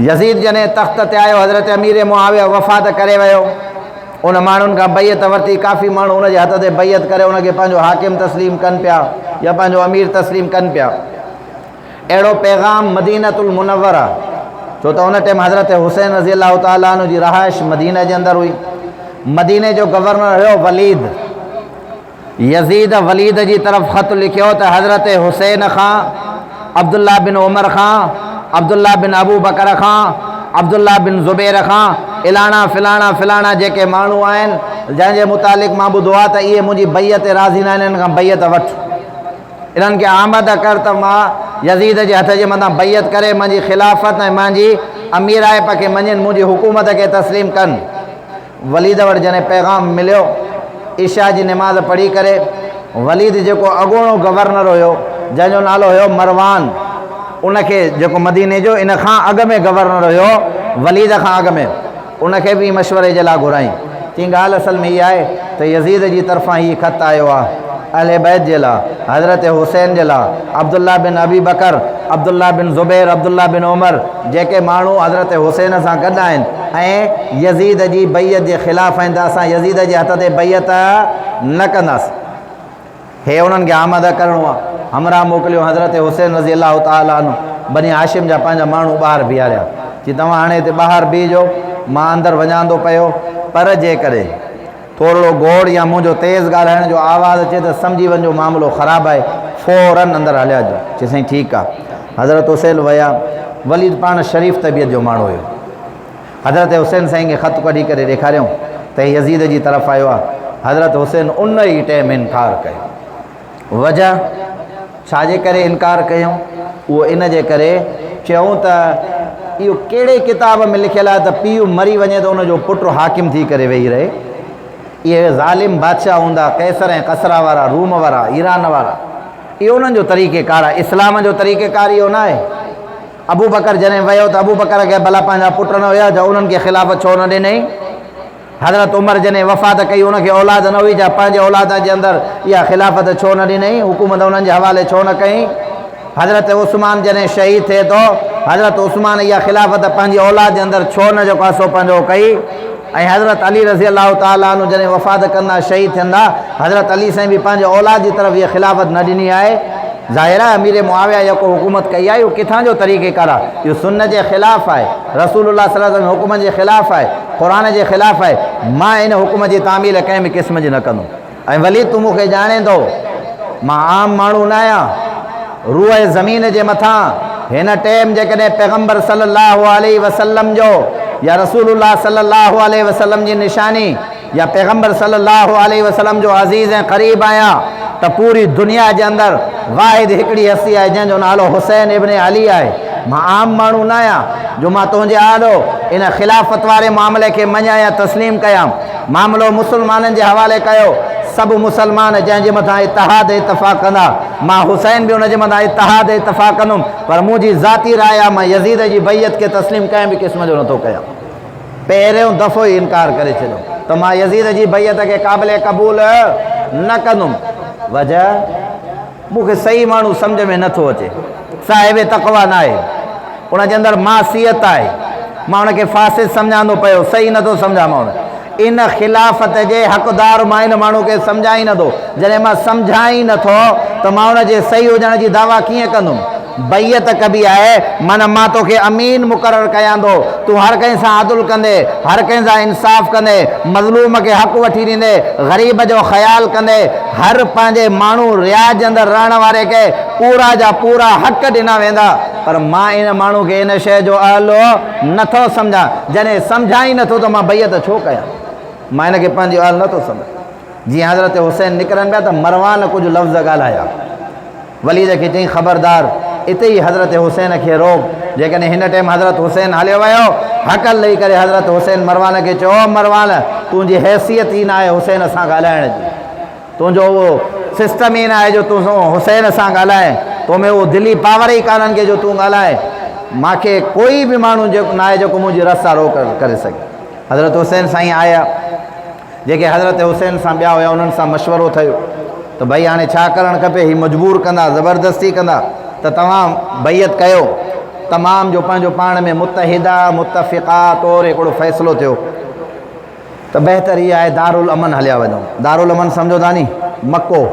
يزيد جڏهن تخت تي آيو، حضرت امير معاويه وفات ڪري ويو. ان ماڻهن کان بيعت ورتي، ڪافي ماڻهو ان جي هٿ تي بيعت ڪري ان کي پنهنجو حاڪم تسليم ڪن پيا يا پنهنجو امير تسليم ڪن پيا. اهڙو پيغام مدينة المنوره، ڇو ته ان ٽيم حضرت حسين رضي الله تعالٰي عنه جي رهائش مدينه جي اندر هئي. مديني جو گورنر هيو وليد. يزيد وليد جي طرف خط لکيو ته حضرت حسين کان، عبدالله بن عمر کان، عبدالله بن ابوبڪر کان، عبدالله بن زبير کان، الاڻا فلاڻا فلاڻا جيڪي ماڻهو آهن، جنهن جي متعلق مان ٻڌو آهي ته اهي منهنجي بيعت تي راضي ناهن، انهن کان بيعت وٺ. انهن کي آماده ڪر ته مان يزيد جي هٿ جي مٿان بيعت ڪري منهنجي خلافت ۽ منهنجي اميرائپ کي مڃين، منهنجي حڪومت کي تسليم ڪن. وليد وٽ جڏهن پيغام مليو، عشاء جي نماز پڙهي ڪري، وليد جيڪو اڳوڻو گورنر هيو، جنهن جو نالو هيو مروان، ان کي جيڪو مديني جو ان کان اڳ ۾ گورنر هيو، وليد کان اڳ ۾، ان کي به مشوري جي لاء گهرايائين. چيائين ڳالهه اصل ۾ هيء آهي ته يزيد جي طرفان هي خط آيو آهي، اهل بيت جي لاء، حضرت حسين جي لاء، عبدالله بن ابي بڪر، عبدالله بن زبير، عبدالله بن عمر، جيڪي ماڻهو حضرت حسين سان گڏ آهن ۽ يزيد جي بيعت جي خلاف آهن ته اسان يزيد جي هٿ تي بيعت نه ڪنداسين. هي انهن کي آماده ڪرڻو آهي. همراهه موڪليو حضرت حسين رضي الله تعالٰي عنه بني هاشم جا پنهنجا ماڻهو ٻاهر بيهاريا. چي توهان هاڻي هتي ٻاهر بيهجو، مان اندر وڃان ٿو پيو، پر جيڪڏهن. ٿورڙو گوڙ يا منهنجو تيز ڳالهائڻ جو آواز اچي ته سمجهي وڃجو معاملو خراب آهي، فوراً اندر هليا اچجو. چي سائين ٺيڪ آ. حضرت حسين ويا. وليد پاڻ شريف طبيعت جو ماڻهو هيو. حضرت حسين سائين کي خط ڪڍي ڪري ڏيکاريائون ته هي يزيد جي طرف آيو آ. حضرت حسين ان ئي ٽيم انڪار ڪيو. وجه ڇا جي ڪري انڪار ڪيائون؟ اهو ان جي ڪري چيائون ته اهو ڪهڙي ڪتاب ۾ لکيل آهي ته پيء مري وڃي ته ان جو پٽ حاڪم ٿي ڪري ويهي رهي. اهي ظالم بادشاهه هوندا قيصر ۽ ڪسريٰ وارا، روم وارا، ايران وارا. اهو انهن جو طريقه ڪار آهي. اسلام جو طريقه ڪار اهو نه آهي. ابوبڪر جڏهن ويو ته ابوبڪر کي ڀلا پنهنجا پٽ نه هيا ڇا انهن کي خلافت ڇو نه ڏنائين؟ حضرت عمر جڏهن وفات ڪئي ان کي اولاد نه هئي ڇا پنهنجي اولاد جي اندر اها خلافت ڇو نه ڏنائين حڪومت انهن جي حوالي ڇو نه ڪئي حضرت عثمان جڏهن شهيد ٿئي ٿو حضرت عثمان اها خلافت پنهنجي اولاد جي اندر ڇو نه جيڪو آهي سو پنهنجو ڪئي ۽ حضرت علي رضي الله تعالٰي عنه جڏهن وفات ڪندا شهيد ٿيندا حضرت علي سائين به پنهنجي اولاد جي طرف اها خلافت نه ڏني آهي ظاهر آهي امير معاويه جيڪو حڪومت ڪئي آهي اهو ڪٿان جو طريقه ڪار آهي اهو سنت جي خلاف آهي رسول الله صلي الله عليه وسلم حڪمن جي خلاف آهي قرآن جي خلاف آهي مان ان حڪم جي تعميل ڪنهن به قسم جي نه ڪندم ۽ وليد تون مون کي ڄاڻين ٿو مان عام ماڻهو نه آهيان روء زمين جي مٿان هن ٽيم جيڪڏهن پيغمبر صلي الله عليه وسلم جو يا رسول الله صلي الله عليه وسلم جي نشاني يا پيغمبر صلي الله عليه وسلم جو عزيز ۽ قريب آهيان ته پوري دنيا جي اندر واحد هڪڙي هستي آهي جنهن جو نالو حسين ابن علي آهي. مان عام ماڻهو نه آهيان جو مان تنهنجي آڏو ان خلافت واري معاملي کي مڃان يا تسليم ڪيان. معاملو مسلمانن جي حوالي ڪيو، سڀ مسلمان جنهن جي مٿان اتحاد ۽ اتفاق ڪندا، مان حسين به ان جي مٿان اتحاد ۽ اتفاق ڪندم، پر منهنجي ذاتي راء آهي مان يزيد جي بيعت کي تسليم ڪنهن به قسم جو نٿو ڪيان. پهريون دفعو ئي انڪار ڪري ڇڏيو ته مان يزيد جي بيعت کي قابل قبول نه ڪندم. وجه، مون کي صحيح ماڻهو سمجهه ۾ نه ٿو اچي. صاحب تقويٰ ناهي. ان جي اندر معصيت آهي. مان ان کي فاسد سمجهان ٿو پيو، صحيح نه ٿو سمجهان مان ان. ان خلافت جي حقدار مان ان ماڻهو کي سمجهان ئي نه ٿو. جڏهن مان سمجهان ئي نه ٿو ته مان ان جي صحيح هجڻ جي دعويٰ ڪيئن ڪندم؟ بيعت ڪبي آهي، معنيٰ مان توکي امين مقرر ڪيان ٿو، تون هر ڪنهن سان عدل ڪندين، هر ڪنهن سان انصاف ڪندين، مظلوم کي حق وٺي ڏيندين، غريب جو خيال ڪندين، هر پنهنجي ماڻهو رياض جي اندر رهڻ واري کي پورا جا پورا حق ڏنا ويندا، پر مان ان ماڻهو کي ان شيء جو اهل نه ٿو سمجهان، جڏهن سمجهان ئي نه ٿو ته مان بيعت ڇو ڪيان؟ مان ان کي پنهنجو اهل نه ٿو سمجهان. جيئن حضرت حسين نڪرن پيا ته مروان ڪجهه لفظ ڳالهايا. وليد کي چيائين، خبردار! اتي ئي حضرت حسين کي روڪ، جيڪڏهن هن ٽيم حضرت حسين هليو ويو. هڪل ڏئي ڪري حضرت حسين مروان کي چيو، او مروان! تنهنجي حيثيت ئي ناهي حسين سان ڳالهائڻ جي. تنهنجو اهو سسٽم ئي ناهي جو تون حسين سان ڳالهائين. تو ۾ اهو دلي پاور ئي ڪانهن ڪي جو تون ڳالهائين. مان کي ڪوئي به ماڻهو ناهي جيڪو منهنجي رستا روڪ ڪري سگهي. حضرت حسين سائين آيا. جيڪي حضرت حسين سان ٻيا هيا انهن سان مشورو ٿيو ته ڀئي هاڻي ڇا ڪرڻ کپي، هي مجبور ڪندا، زبردستي ڪندا ته توهان بيعت ڪيو. تمام جو پنهنجو پاڻ ۾ متحده متفقه طور هڪڙو فيصلو ٿيو ته بهتر هي آهي دارالامن هليا وڃون. دارالامن سمجهو ٿا ني؟ مڪو.